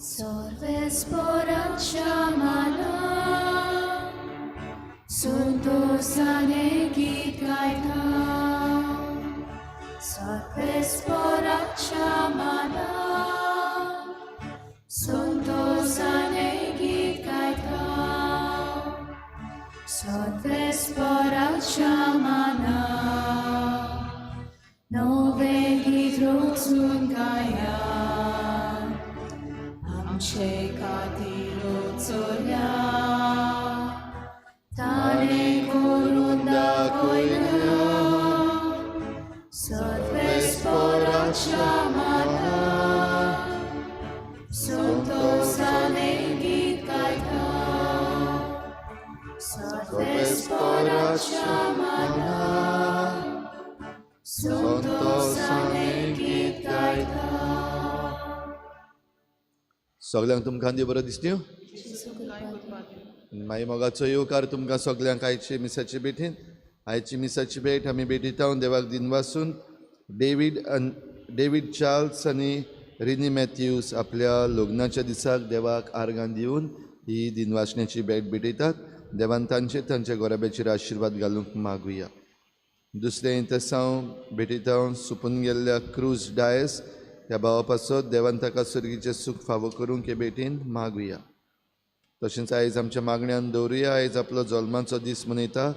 सर्वेस्पराच्या माना संतोषाने गीत गायता. सर्वेस्पराच्या माना संतोषाने गीत गायता. सर्वेस्पराच्या माना नवे गीत रचून गाया. आमचे खातीर चोरया ताणें करून दाखयल्या. सर्वेस्पराच्या माना संतोषाने गीत गायता. सर्वेस्पराच्या माना संतोषाने गीत गायता. सगल्यांक तुमकां देव बरो दिसता. मागीर मोगाचो येवकार तुमकां सगल्यांक आयचे मिसाचे भेटीन. आयची मिसाची भेट आमी भेटीता देवाक दिनवासून डेवीड चार्ल्स आनी रिनी मॅथ्यूज आपल्या लग्नाच्या दिसाक देवाक आर्गां दिवन ही दिनवासण्याची भेट भेटयतात. देवान तांचेर तांच्या गोराब्याचेर आशिर्वाद घालूंक मागुया. दुसरें इंतसांव भेटयता सुपून गेल्ल्या क्रूज डायस ह्या भावा पासत देवान ताका सर्गीचें सूख फावो करूंक हे भेटीन मागुया. तशेंच आयज आमच्या मागण्यान दवरुया. आयज आपलो जल्माचो दीस मनयता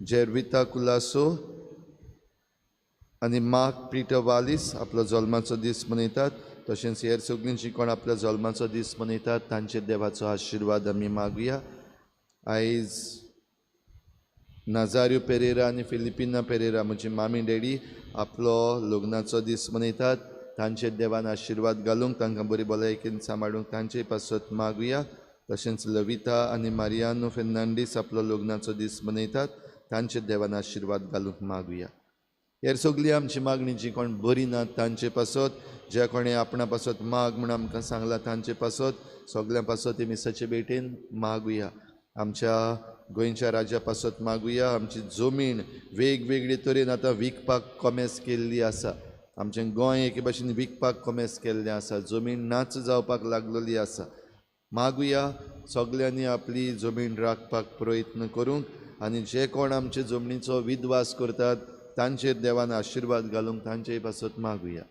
जेरविता कुलासो आनी मार्क पिटर वालीस आपलो जल्माचो दीस मनयतात. तशेंच हेर सगळीं जीं कोण आपल्या जल्माचो दीस मनयतात तांचेर देवाचो आशिर्वाद आमी मागुया. आयज नाजारियो पेरेरा आनी फिलिपिना पेरेरा म्हजी मामी डॅडी आपलो लग्नाचो दीस मनयतात. तांचेर देवान आशिर्वाद घालूंक तांकां बरी भलायकेन सांबाळूंक तांचे पासत मागुया. तशेंच लविता आनी मारियानो फेर्नांडीस आपलो लग्नाचो दीस मनयतात. तांचेर देवान आशिर्वाद घालूंक मागुया. हेर सगळी आमची मागणी जी कोण बरी ना तांचे पासत, ज्या कोणें आपणा पासत माग म्हूण आमकां सांगलां तांचे पासत, सगळ्यां पासत हे मिसाचे भेटेन मागुया. आमच्या गोंयच्या राज्या पासत मागुया. आमची जमीन वेगवेगळे तरेन आतां विकपाक कोमेस केल्ली आसा. आमचें गोंय एके भाशेन विकपाक कोमेस केल्लें आसा. जमीन नाच जावपाक लागलेली आसा. मागुया सगल्यांनी आपली जमीन राखपाक प्रयत्न करूंक आनी जे कोण आमचे जमनीचो विद्वास करतात तांचेर देवान आशिर्वाद घालूंक तांचे पासत मागुया.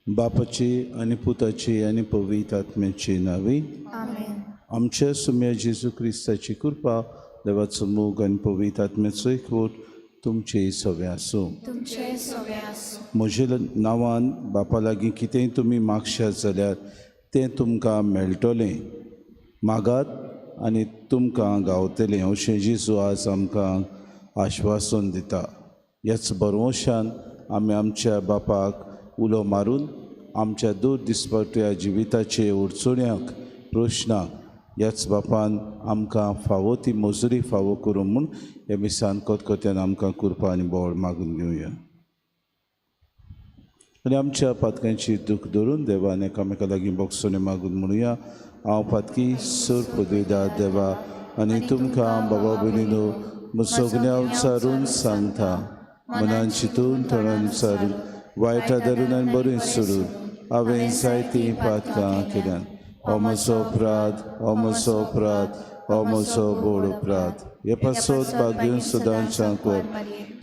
बापाची आनी पुताची आनी पवित्र आत्म्याची नांवी आमेन. आमच्या सुम्या जेजू क्रिस्ताची कृपा, देवाचो मोग आनी पवित्र आत्म्याचो एकवट तुमचे सवे आसूं. तुमचे सवे आसूं. म्हज्या नांवान बापा लागीं कितेंय तुमी मागशात जाल्यार तें तुमकां मेळटलें. मागात आनी तुमकां गावतलें अशें जेजू आज आमकां आश्वासन दिता. ह्याच भरवंशान आमी आमच्या बापाक उलो मारून आमच्या दूर दिसपट्ट्या जिविताचे अडचण्यांक प्रश्नांक ह्याच बापान आमकां फावो ती मजुरी फावो करूं म्हूण ह्या मिसान कोतकोत्यान आमकां कृपा आनी बोळ मागून घेवया. आनी आमच्या पातक्यांची दूख धरून देवान एकामेका लागीं बोगसोणे मागून म्हणुया. हांव पातकी सोर पदवीदार देवा आनी तुमकां बाबा भयणीनो सगळ्या विचारून सांगता, मनान चिंतून थोड्यान विचारून वायटा धरून आनी बरें सोडून हांवें जायतीं पातकां केल्यात. हो म्हजो अपराध, हो म्हजो अपराध, हो म्हजो बोड अपराध. हे पासत भाग्य सदांच्या वर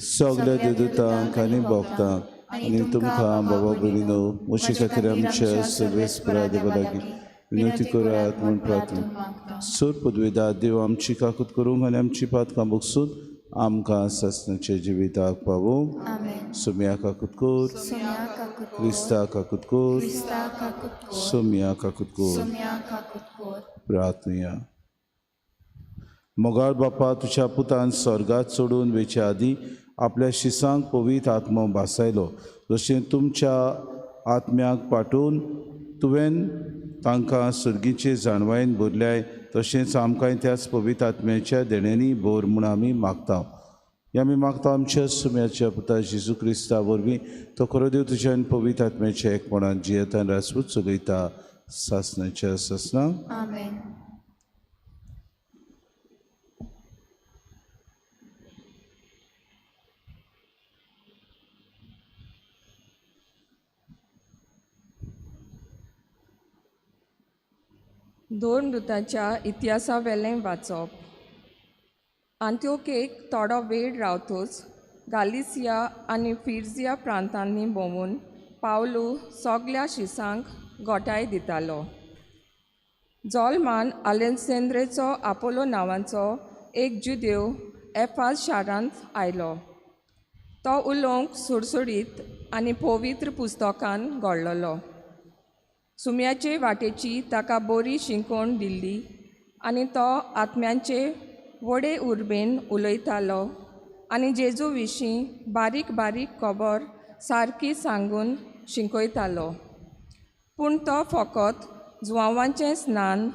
सगल्या देदुतांक आनी भोगतांक आनी तुमकां बाबा भयणीनो म्हजे खातीर आमच्या सर्वेस्परा देवा लागीं विनंती करात म्हूण प्रार्थना. सोर पदवेदार देव आमची काकूत करूंक आनी आमची पातकां बगसून आमकां सासणाच्या जिविताक पावोवंक. आमेन. सोम्या काकूत कर, सोम्या काकूत कर, क्रिस्ता काकूत कर, क्रिस्ता काकूत कर, सोम्या काकूत कर. सोम्या काकूत कर. प्रार्थनया. मोगाळ बापा, तुज्या पुतान स्वर्गात चडून वेचे आदीं आपल्या शिसांक पवित्र आत्मो भासायलो. जशें तुमच्या आत्म्याक पाठोवन तुवें तांकां सर्गीचे जाणवायेन भरल्याय, तशेंच आमकांय त्याच पवित्र आत्म्याच्या देण्यांनी भर म्हूण आमी मागता. हे आमी मागता आमच्या सुम्याच्या पुता जेजू क्रिस्ता वरवीं, तो खरो देव तुज्या आनी पवित्र आत्म्याच्या एकपणान जियेतान राजपूत चलयता सासणाच्या सासणाक. आमेन. दोन दुताच्या इतिहासावेलें वाचप. आंत्योकेक थोडो वेळ रावतच गालिसिया आनी फिर्जिया प्रांतांनी भोंवून पावलू सगल्या शिसांक गोठाय दितालो. जोलमान आलेसेंद्रेचो आपोलो नांवाचो एक जुदेव एफाज शारांत आयलो. तो उलोवंक सुडसुडीत आनी पवित्र पुस्तकान घोळ्ळलो. सुम्याचे वाटेची ताका बरी शिकवण दिल्ली आनी तो आत्म्यांचे व्हडे उर्बेन उलयतालो आनी जेजू विशीं बारीक बारीक खबर सारकी सांगून शिकयतालो. पूण तो फकत जुवांवाचें स्नान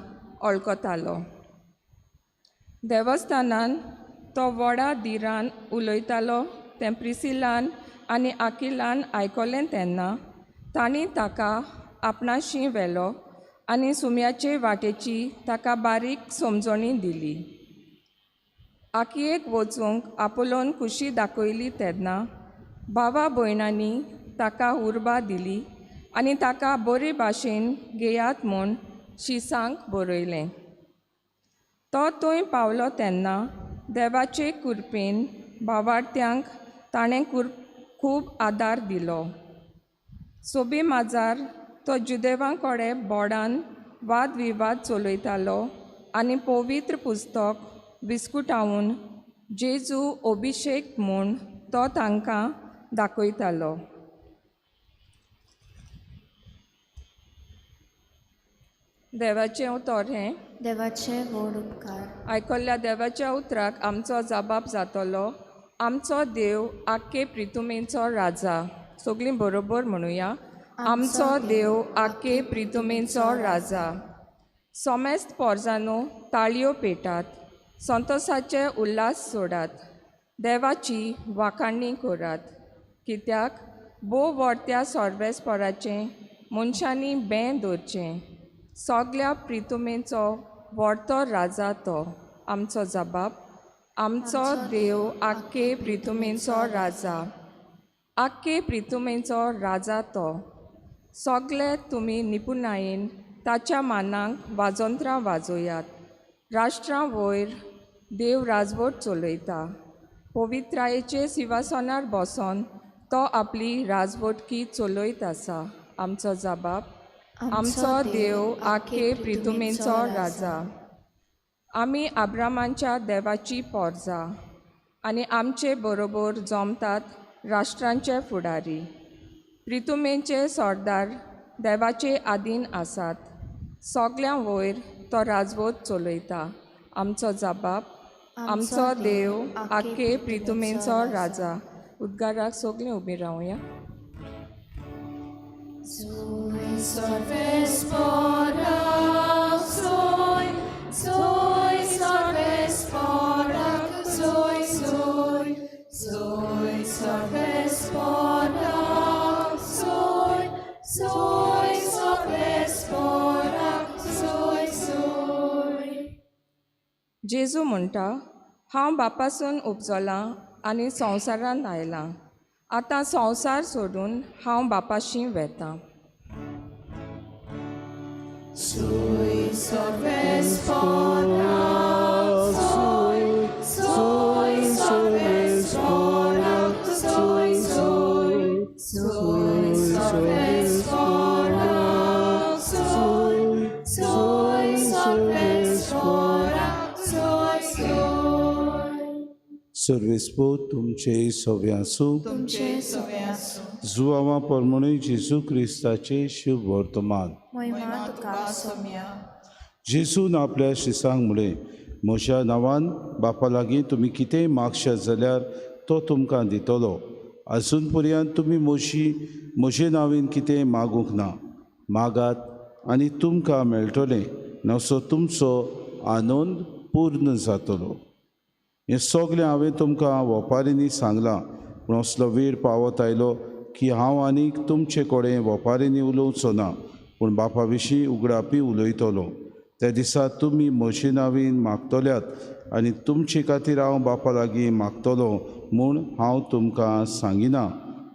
वळखतालो. देवस्थानान तो व्हडा धिरान उलयतालो तें प्रिसिलान आनी आकिलान आयकलें तेन्ना तांणी ताका आपणाशी व्हेलो आनी सुम्याचे वाटेची ताका बारीक समजणी दिली. आकियेक वचूंक आपोलोन खुशी दाखयली तेन्ना भावा भयणांनी ताका उर्बा दिली आनी ताका बरे भाशेन घेयात म्हूण शिसांक बरयलें. तो थंय पावलो तेन्ना देवाचे कृपेन भावार्थ्यांक ताणें खूब आदार दिलो. सोबी माजार तो जुदेवां कडेन बोडान वाद विवाद चलयतालो आनी पवित्र पुस्तक विस्कुटावन जेजू अभिशेक म्हूण तो तांकां दाखयतालो. देवाचें उतर हें. देवाचे व्हड उपकार. आयकल्ल्या देवाच्या उतराक आमचो जबाब जातलो. आमचो देव आख्खे प्रितुमेचो राजा. सगळीं बरोबर म्हणुया. आमचो देव आख्खे प्रितुमेचो राजा. सोमेस्त पोरजानो ताळयो पेटात, संतोसाचे उल्हास सोडात, देवाची वाखाणी करात. कित्याक भोव व्हडत्या सर्वेस्पराचें मनशांनी बें दवरचें. सगल्या प्रितुमेचो व्हडतो राजा तो. आमचो जबाब. आमचो देव आख्खे प्रितुमेचो राजा. आख्खे प्रितुमेचो राजा तो. सगले तुमी निपुणायेन ताच्या मानाक वाजंत्रां वाजोयात. राष्ट्रां वयर देव राजवट चलयता. पवित्रायेचे सिंवासनार बसोन तो आपली राजवटकी चलयत आसा. आमचो जबाब. आमचो देव आख्खे प्रितुमेचो राजा. आमी आब्रामांच्या देवाची पोरजा आनी आमचे बरोबर जमतात राष्ट्रांचे फुडारी. प्रितुमेचे सरदार देवाचे आदीन आसात. सगल्यां वयर तो राजवट चलयता. आमचो जबाब. आमचो देव आख्खे प्रितुमेचो राजा. उद्गाराक सगळीं उबीं रावया. जेजू म्हणटा, हांव बापासून उपजलां आनी संवसारांत आयलां. आतां संवसार सोडून हांव बापाशी वेतां. सर्वेस्पो तुमचे सव्या आसूं. तुमचे सवे आसूं. जुवावा परमणे जेजू क्रिस्ताचे शुभ वर्तमान. महिमा तुका सोम्या. जेजून आपल्या शिसांक म्हळें, म्हज्या नांवान बापा लागीं तुमी कितेंय मागशात जाल्यार तो तुमकां दितलो. आजून पर्यंत तुमी म्हजे नांवेन कितेंय मागूंक ना. मागात आनी तुमकां मेळटलें, नसो तुमचो आनंद पूर्ण जातलो. हें सगळें हांवें तुमकां वपारींनी सांगलां, पूण असलो वेळ पावत आयलो की हांव आनीक तुमचे कडेन वपारींनी उलोवचो ना, पूण बापा विशीं उगडापी उलयतलो. त्या दिसा तुमी म्हजे नांवेन मागतल्यात आनी तुमचे खातीर हांव बापा लागीं मागतलो म्हूण हांव तुमकां सांगिना,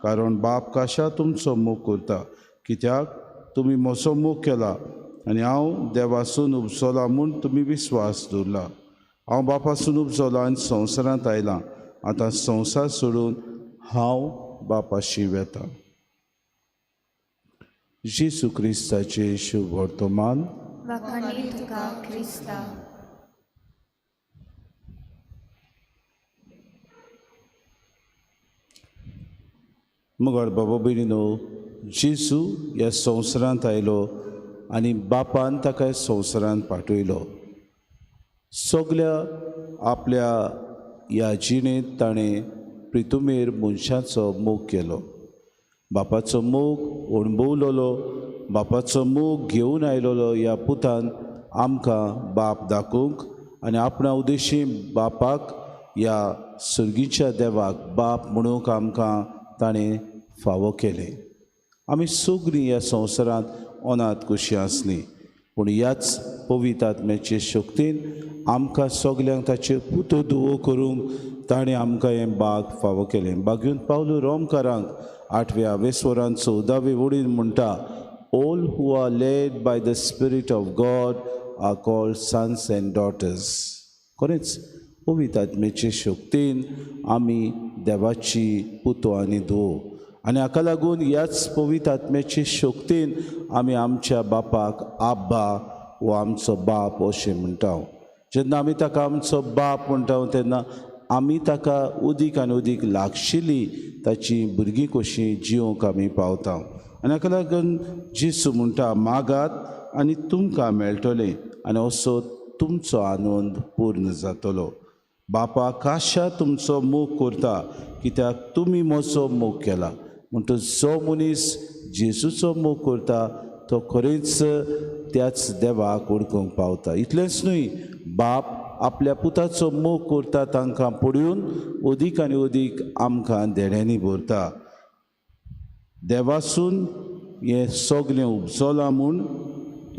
कारण बाप काशा तुमचो मोग करता, कित्याक तुमी म्हजो मोग केला आनी हांव देवासून उपजोला म्हूण तुमी विस्वास दवरला. हांव बापासून उपजोला आनी संवसारांत आयलां. आतां संवसार सोडून हांव बापाशी वेता. जेजू क्रिस्ताचें शुभ वर्तमान. वाखाणी तुका क्रिस्ता. मगर बाबा भयणीनो, जेजू ह्या संवसारांत आयलो आनी बापान ताका संवसारांत पाठयलो. सगल्या आपल्या ह्या जिणेंत ताणें प्रितुमेर मनशाचो मोग केलो. बापाचो मोग अणभवलोलो, बापाचो मोग घेवन आयलोलो ह्या पुतान आमकां बाप दाखोवंक आनी आपणा उद्देशी बापाक ह्या सर्गीच्या देवाक बाप म्हणूंक आमकां ताणें फावो केलें. आमी सगळीं ह्या संवसारांत अनाथ कशीं आसलीं, पूण ह्याच पवित्र आत्म्याचे शक्तीन आमकां सगल्यांक ताचे पुतो धुवो करूंक ताणें आमकां हें बाग फावो केलें. बागयून पावलो रोमकारांक 8व्या वेसवरान 14वे वडीन म्हणटा, All who are led by the Spirit of God are called sons and daughters. खरेंच पवित्र आत्म्याचे शक्तीन आमी देवाची पुतो आनी धुवो आनी हाका लागून ह्याच पवित्र आत्म्याचे शक्तीन आमी आमच्या बापाक आब्बा वो आमचो बाप अशें म्हणटा. जेन्ना आमी ताका आमचो बाप म्हणटा तेन्ना आमी ताका उदीक आनी उदीक लागशिल्ली ताची भुरगीं कशीं जिवंक आमी पावता. आनी हाका लागून जेजू म्हणटा, मागात आनी तुमकां मेळटलें आनी असो तुमचो आनंद पूर्ण जातलो. बापा काशा तुमचो मोग करता कित्याक तुमी म्हजो मोग केला. म्हणटच जो मनीस जेजूचो मोग करता तो खरेंच त्याच देवाक वळखूंक पावता. इतलेंच न्हय, बाप आपल्या पुताचो मोग करता तांकां पळोवन अदीक आनी अदीक आमकां देण्यांनी भरता. देवासून हें सगलें उपजलां म्हूण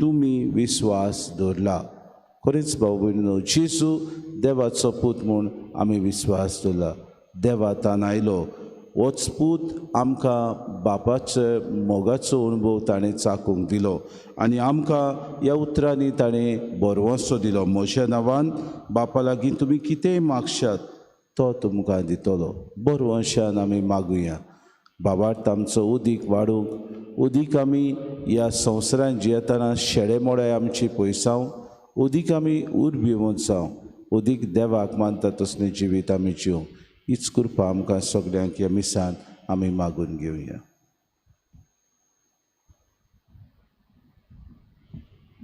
तुमी विस्वास दवरला. खरेंच भाव भयणीनो, जेजू देवाचो पूत म्हूण आमी विस्वास दवरला. देवा तान आयलो होच पूत आमकां बापाचो मोगाचो अणभव ताणें चाकूंक दिलो आनी आमकां ह्या उतरांनी ताणें बरवंसो दिलो, म्हज्या नांवान बापा लागीं तुमी कितेंय मागशात तो तुमकां दितलो. बरवंशान आमी मागुया. बाबार्थ आमचो उदीक वाडूंक, उदीक आमी ह्या संवसारांत जियेतना शेडे मोडे आमची पयसाव, उदीक आमी उर्बेवंत जावं, उदीक देवाक मानता तसलें जिवीत आमी जिवंक. हीच कृपा आमकां सगल्यांक ह्या मिसान आमी मागून घेवया.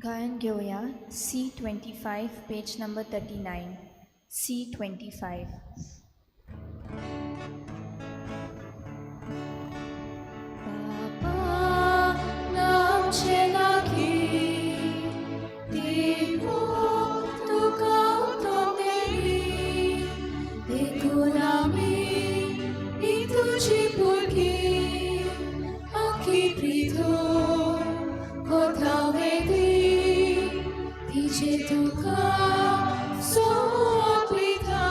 गायन घेवया C25 page number 39. C25. बाबा नामचे लागीं देखून तुका तोंडेली, देखून आमी ही तुजी भुरगीं आखी प्रितो कोता वेदी तिजे तुका सोंपिता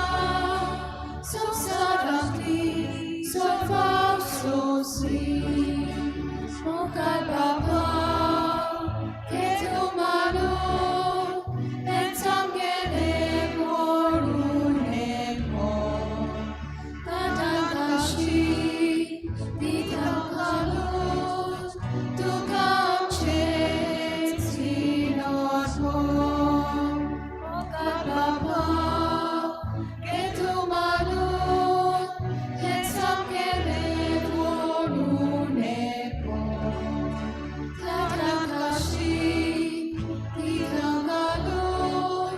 संवसारांतली सर्वां सोंसली. मोगाळ बाबा घेतो मानून हेंच आमगेलें व्हडून मोग. ताटाकाशी दिता घालून तुका आमचें सिनोर. मोगाळ बाबा घेतो मानून हेंच आमगेलें व्हडून मोग. ताटाकाशी दिता घालून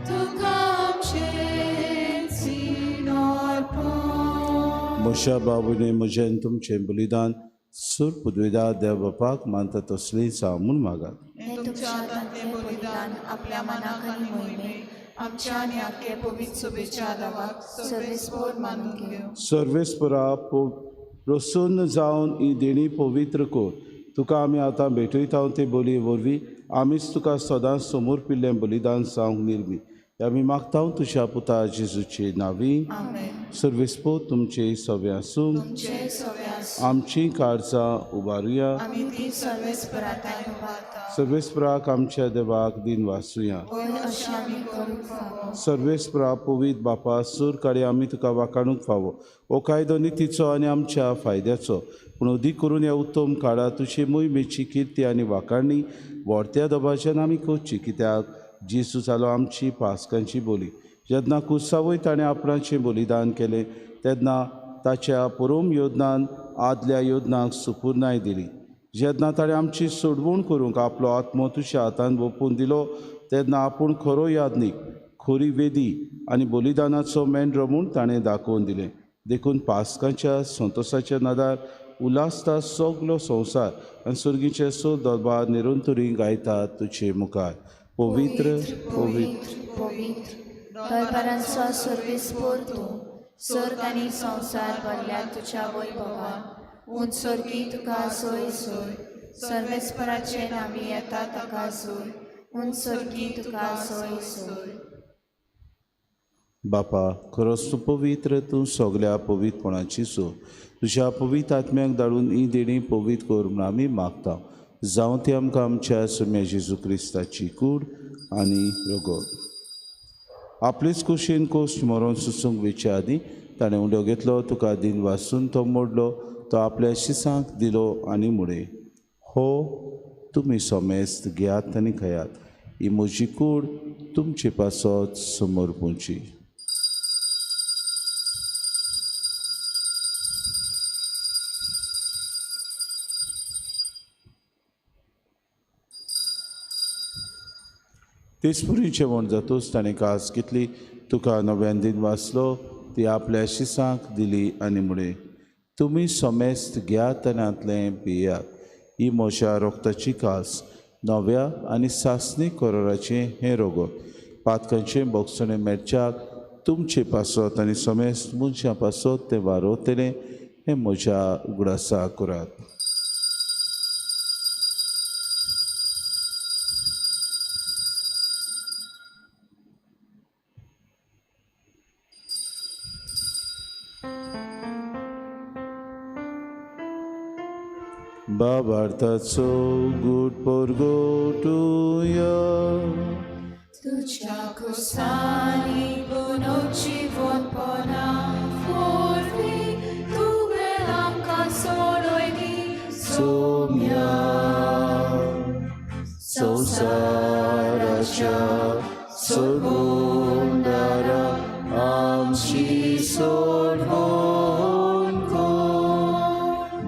तुका आमचें सिनोर. म्हज्या बाबूने म्हजें आनी तुमचें बलिदान सूर पुदवेदा देव बापाक मानता तसलीं जावं म्हूण मागात. हें तुमच्या हातांतलें बलिदान आपल्या मनाक आनी मोहिमेक आमच्या आनी आख्खे पवित्र सभेच्या देवाक सर्वेस्पोर मानून घेवं. सर्वेस्परा प्रसन्न जावन ही देणी पवित्र कर. तुका आमी आतां भेटयता ते बोली वरवीं आमीच तुका सदांच समोर पिल्लें बलिदान जावंक निर्मी. आमी मागता तुज्या पुता जेजूचे नांवी. आमेन. सर्वेस्पो तुमचे सवे आसूं. तुमचे सवे आसूं. आमची काळजां उबारुया. आमी ती सर्वेस्पराताय उबारता. सर्वेस्पराक आमच्या देवाक दिन वाचुया. हय, अशें आमी करूंक फावो. सर्वेस्परा पवित्र बापा, सूर काडे आमी तुका वाखाणूंक फावो. हो कायदो नितीचो आनी आमच्या फायद्याचो, पूण अदीक करून ह्या उत्तम काळार तुजी मोहिमेची किर्ती आनी वाखाणणी व्हडत्या दबाज्यान आमी करची, कित्याक जेजू जालो आमची पास्कांची बोली. जेन्ना कुसावय ताणें आपणाचें बलिदान केलें तेन्ना ताच्या पुरोम योजनान आदल्या योजनाक सुपुर्नाय दिली. जेन्ना ताणें आमची सोडवण करूंक आपलो आत्मो तुज्या हातान ओंपून दिलो तेन्ना आपूण खरो याज्ञीक, खरी वेदी आनी बलिदानाचो मेंढरो म्हूण ताणें दाखोवन दिलें. देखून पास्कांच्या संतोसाच्या नादार उल्हासता सगलो संवसार आनी सर्गीचे स दरबार निरंतरी गायतात तुजे मुखार. पवित्र, पवित्र, पवित्र दरबारांचो सर्वेस्पोर तूं, सर्ग आनी संवसार भरल्या तुज्या वैभवान. उंच स्वर्गी तुका सोय सोय, सर्वेस्पराचे नामी येता ताका सोय, उंच स्वर्गी तुका सोय सोय. बापा, खरोच तूं पवित्र, तूं सगल्या पवित्रपणाची सो. तुज्या पवित्र आत्म्याक धाडून ही देणी पवित्र कर म्हूण आमी मागता. जावं ती आमकां आमच्या सोम्या जेजू क्रिस्ताची कूड आनी रगत. आपलेच कुशीन कोश्ट मरोन सुसूंक वेचे आदीं ताणें उंडो घेतलो, तुका दिन वासून तो मोडलो, तो आपल्या शिसांक दिलो आनी म्हळें, हो तुमी सोमेस्त घेयात आनी खायात, ही म्हजी कूड तुमचे पासत समर्पूंची. तेच जेवण जातूच ताणें कास घेतली, तुका नव्यान दिन वाचलो, ती आपल्या शिसांक दिली आनी म्हळें, तुमी समेस्त घेयात आनी हांतलें पियात, ही म्हज्या रोगताची कास, नव्या आनी सासणी करोराचें हें रोगत. पातकांचें बोगसणें मेळच्याक तुमचे पासत आनी समेस्त मनशां पासत तें वारोवतलें, हें म्हज्या उगडासा करात. बाबार्थाचो गुट परगोटुया. तुज्या कुसांनी पुनोची वनपणा वरवीं तुवें आमकां सोडयली. सोम्या संवसाराच्या सोडवणदारा आमची सोडवण कर.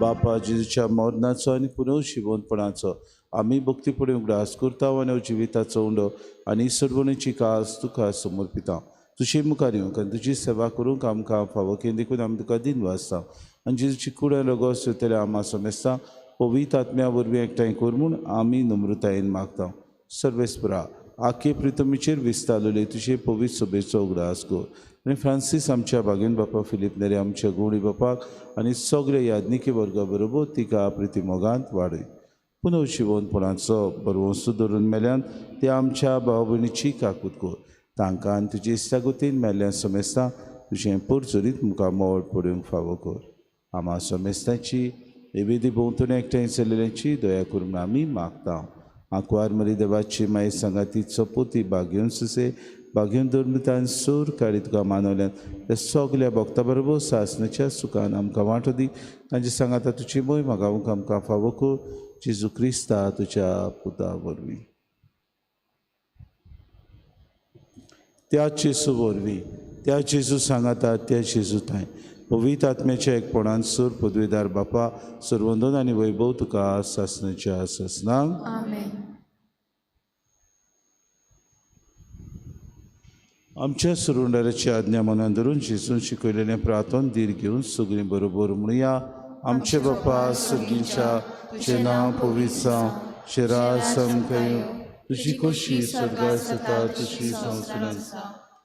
बापा, जेजूच्या मरणाचो आनी पुनर्जिवंतपणाचो आमी भक्तीपणी उगडास करता आनी जिविताचो उंडो आनी सोडवणेची कास तुका समर्पिता. तुजे मुखार येवंक आनी तुजी सेवा करूंक आमकां फावो केली देखून आमी तुका दिन वाचता. आनी जेजूची कूड आनी रगत सोयतले आमा समेस्ता पवित्र आत्म्या वरवीं एकठांय कर म्हूण आमी नम्रतायेन मागता. सर्वेस्परा, आखे प्रितमीचेर विस्तारलेले तुजे पवित्र सभेचो उगडास कर आनी फ्रांसीस आमच्या बागेन बापा, फिलीप नेरे आमच्या गुवणी बापाक आनी सगळे याज्ञिकी वर्गा बरोबर तिका प्रितीमोगांत वाडय. पुनर्जिवंतपणाचो बरवंसो धरून मेल्यान ते आमच्या भाव भयणीची काकूत कर. तांकां आनी तुजे इश्टागतीन मेल्ल्यान समेस्ता तुजें पोरचोरीत मुखामळ पडूंक फावो कर. आमा समेस्तांची निवेदी भोंवतणी एकठांय चलिल्ल्यांची दया करून आमी मागता. आंकवार मरी देवाची माई सांगाती चपोती बागेवन सुसे बागेवन धर्मतान सूर काडी तुका मानवल्यान त्या सगल्या भक्ता बरोबर सासणाच्या सुखान आमकां वांटो दी. तांचे सांगाता तुजी मोय मागावंक आमकां फावो कर. जेजू क्रिस्ता तुज्या पुता वरवीं. त्या जेजू वरवीं, त्या जेजू सांगाता, त्या जेजू थांय पवित्र आत्म्याच्या एकपणान सूर पदवीदार बापा, सर्वंदन आनी वैभव तुका सासणाच्या सासणाक. आमेन. आमच्या सुरुंडाराची आज्ञा मनान धरून जेजून शिकयलेलें प्रार्थन धीर घेवन सगळीं बरोबर म्हणया. आमचे बापा सर्गीच्या, तुजें नांव पवित्र जावं, तुजें राज आमकां येवं, तुजी खोशी स्वर्गार जाता तशी संवसारांत.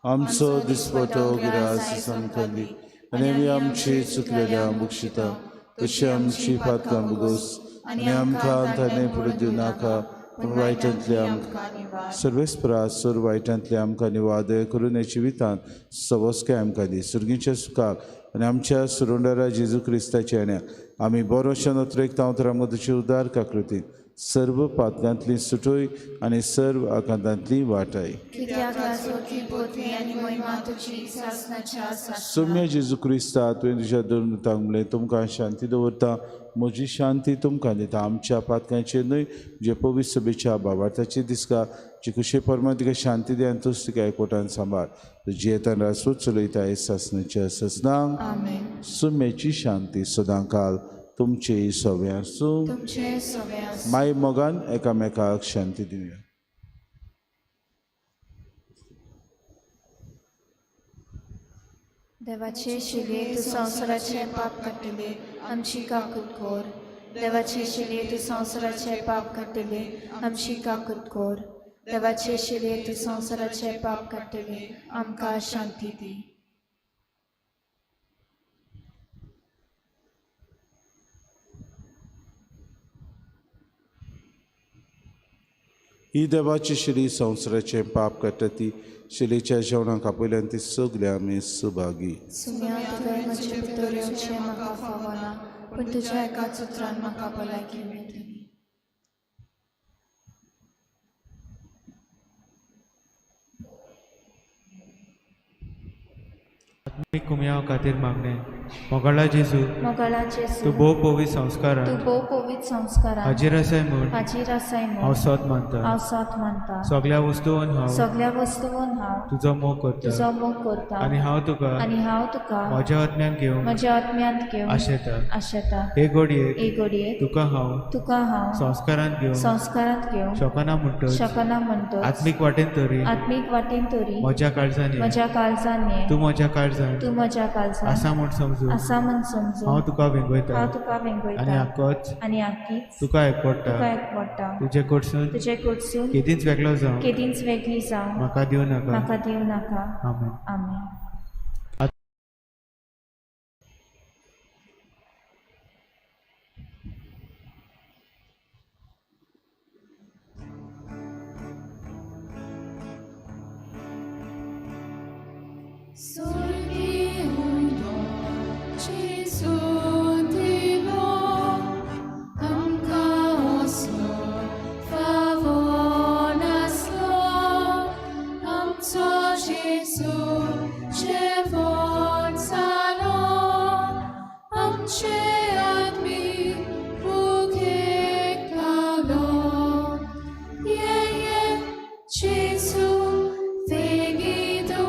आमचो दिसपटो गिरास आमकां दी आनी आमी आमची चुकलेल्या बक्षिता तशी आमची पातकां भोगोस आनी आमकां ताणें फुडें दिवं नाका, पूण वायटांतली आमकां निवार. सर्वेस्परा सोर वायटांतले आमकां निवार, दया करून ह्या जिवितांत सवस्काय आमकां दी. सुर्गीच्या सुखाक आनी आमच्या सुरुंडारा जेजू क्रिस्ताच्या येण्याक आमी बरो नोत्रेक तांव आमकां तुजी उदार काकृतीन सर्व पातकांतली सुटोय आनी सर्व आकांतांतली वाटाय. कित्याक राजवटी पदवी आनी महिमा तुजी सासणाच्या सासणाक. सोम्या जेजू क्रिस्ता, तुवें तुज्या दोन दुतांक म्हणलें, तुमकां शांती दवरता, म्हजी शांती तुमकां दिता. आमच्या पातकांचेर न्हय, जे पवित्र सभेच्या बाबार्थाची दिसका जी कुशे परमा तिका शांती दी आनी तूच तिका एकवटान सांबाळ. तुजी येतान राजवट चलयता हे सासणाच्या ससनांक. आमेन. सुम्याची शांती सदांकाल तुमचे सगळे आसूं. तुमचे सगळे आसूं. माय मोगान एकामेकाक शांती दिवया. देवाचे शिले तूं संवसाराचे पाप काडटले, आमची काकूत कर. देवाचे शिले तूं संवसाराचे पाप काडटले, आमची काकूत कर. देवाचे शिले तूं संवसाराचे पाप काडटले, आमकां शांती दी. ही देवाची शिली संवसाराचें पाप काडटा ती शिलेच्या जेवणाक आपयल्यान ती सगळे आमी सुभागी. सुम्या, तुवें म्हजे भितर येवचें म्हाका फावना, पूण तुज्या एकाच उतरान म्हाका भलायकी मेळटली. आत्मीक कुमयाव खातीर मागणें. मोगाळा जेजू, मोगाळा जेजू, तूं भोव पवित्र संस्कारान तूं भोव पवित्र संस्कारान हाजीर आसाय म्हूण हाजीर आसाय हांव म्हूण सोद मानता. हांव सोद मानता. सगळ्या वस्तून हांव सगळ्या वस्तून हांव तुजो मोग करता तुजो मोग करता आनी हांव तुका आनी हांव तुका म्हज्या आत्म्यान घेवंक म्हज्या आत्म्यांत घेवन आशेता. आशेता. हे घडयेक हे घडयेक तुका हांव तुका हांव संस्कारान घेवंक संस्कारांत घेवंक शकना म्हणटच शकना म्हणटच आत्मीक वाटेन तरी आत्मीक वाटेन तरी म्हज्या काळजान ये. म्हज्या काळजान ये. तूं म्हज्या काळजान तूं म्हज्या काळजान आसा म्हूण समजून आसा म्हूण समजून हांव तुका वेंगयता हांव तुका आनी वेंगयता आकोच आनी आकीच तुका एकवडटा. तुका एकवडटा. तुजे कडसून तुजे कडसून केदींच वेगळो जावं केदींच वेगळी जावं म्हाका दिवं नाका. म्हाका दिवं नाका. आमेन. आमेन. Gesù, veni tu.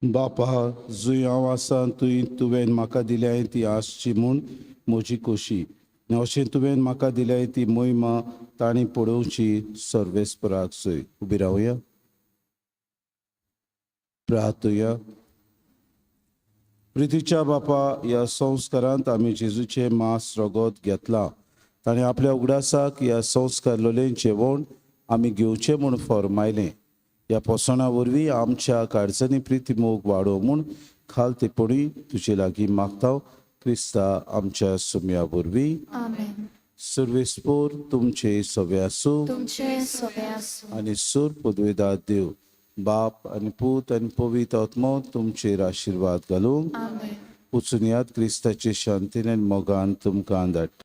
बापा, जुंय हांव आसा थंय तुवें म्हाका दिल्याय ती आसची म्हूण म्हजी खोशी, आनी अशें तुवें म्हाका दिल्याय ती मोहिमा तांणी पळोवची. सर्वेस्पराक सोय. उबी रावया, प्रार्थुया. प्रितीच्या बापा, ह्या संस्कारांत आमी जेजूचें मांस रगत घेतलां. ताणें आपल्या उगडासाक ह्या संस्कारलेलें जेवण आमी घेवचें म्हूण फर्मायलें. ह्या पोसणां वरवीं आमच्या काळजांनी प्रिती मोग वाडोव म्हूण खालतेपणी तुजे लागीं मागता, क्रिस्ता आमच्या सुम्या वरवीं. आमेन. सर्वेस्पोर तुमचे सवे आसूं. तुमचे सोबे आसूं. आनी सूर पदवेदार देव बाप आनी पूत आनी पवित्र आत्मो तुमचेर आशिर्वाद घालूंक. आमेन. वचून याद, क्रिस्ताचे शांतीन आनी मोगान तुमकां धाडटा.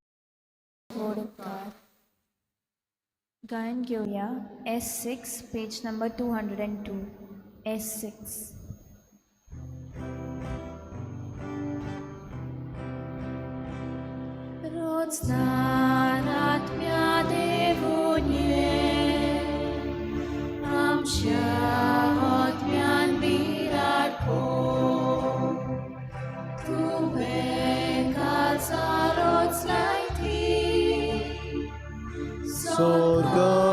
व्हड उपकार. गायन घेवया S6, page number 202, S6. रोज देवुने आमच्या आत्म्यान विराट कोर, तुवें काळजा रोज लायती. स्वर्ग.